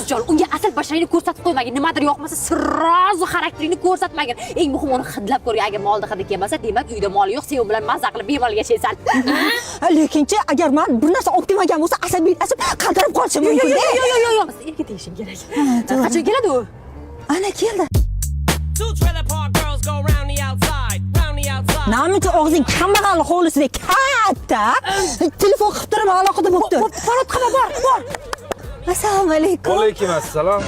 Qizjon, unga asl basharangni ko'rsatib qo'ymagin. Nimadir yoqmasa, сразу xarakteringni ko'rsatmagin. Eng muhimi, uni hidlab ko'rgin. Agar molni hidi kelmasa, demak, uyda mol yo'q, sen u bilan maza qilib bemalol yashaysan. Lekinchi, agar man bir narsa olib kelmagan bo'lsa, asabiylashib, qaltirab qolishim mumkin. Yo'q, yo'q, yo'q, yo'q, yo'q. Erga tegishing kerak. Qachon keladi u? Ana, keldi. Two trailer park girls go round the outside, round the outside. Namuncha og'zing kambag'alni hovlisidek katta? Telefon qilib turib, aloqada bo'lib tur. Farod, qilma, bor, bor. Assalomu alaykum. Alaykum assalom.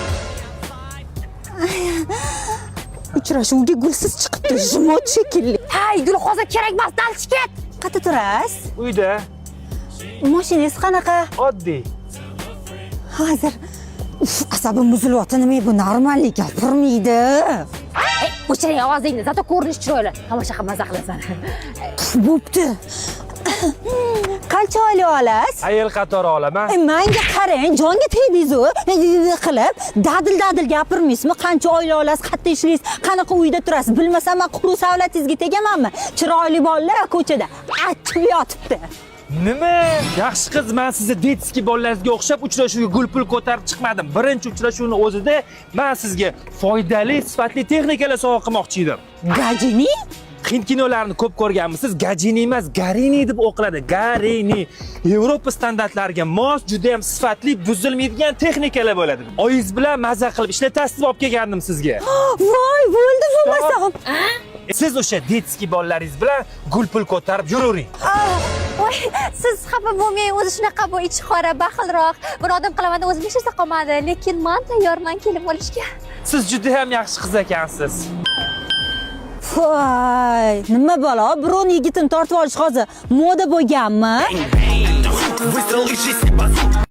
Uchrashuvga gulsiz chiqibdi, жмот shekilli. Hay, gul hozir kerak emas, дальше ket. Qayerda turasiz? Uyda. Mashinangiz qanaqa? Oddiy. Hozir. Uf, asabim buzilyapti. Nima bu, нормальный gapirmaydi. Ey, o'chiring ovozingni, зато ko'rinish chiroyli. Tomosha qil, maza qilasan. Uf, bo'pti. Qancha oylik olasiz? Ayel qatori olaman. E, manga qarang, jonga tegdingiz-u. Qilib, dadil dadil gapirmaysizmi? Qancha oylik olasiz, qayerda ishlaysiz, qanaqa uyda turasiz? Bilmasam, man quruq savlatingizga tegamanmi? Chiroyli bolalar ko'chada achib yotibdi. Nima? Yaxshi qiz, man sizni детский bolalaringizga o'xshab uchrashuvga gul pul ko'tarib chiqmadim. Birinchi uchrashuvni o'zida man sizga foydali, sifatli texnikalar sovg'a qilmoqchi edim. Gajini? Hind kinolarini ko'p ko'rganmisiz? Gajini emas, Garini deb o'qiladi. Garini. Yevropa standartlariga mos, juda ham sifatli, buzilmaydigan texnikalar bo'ladi. Oyingiz bilan maza qilib ishlatasiz deb olib kelgandim sizga. Voy, bo'ldi bo'lmasam. Siz o'sha детский bolalaringiz bilan gul pul ko'tarib yuravering. Voy, siz xafa bo'lmang, o'zi shunaqa bu, ichi qora, baxilroq. Buni odam qilaman deb o'zim hech narsa qolmadi, lekin man tayyorman kelin bo'lishga. Siz juda ham yaxshi qiz ekansiz. Voy, nima balo? Birovni yigitini tortib olish hozir moda bo'lganmi? Выстрел, и жизнь базу.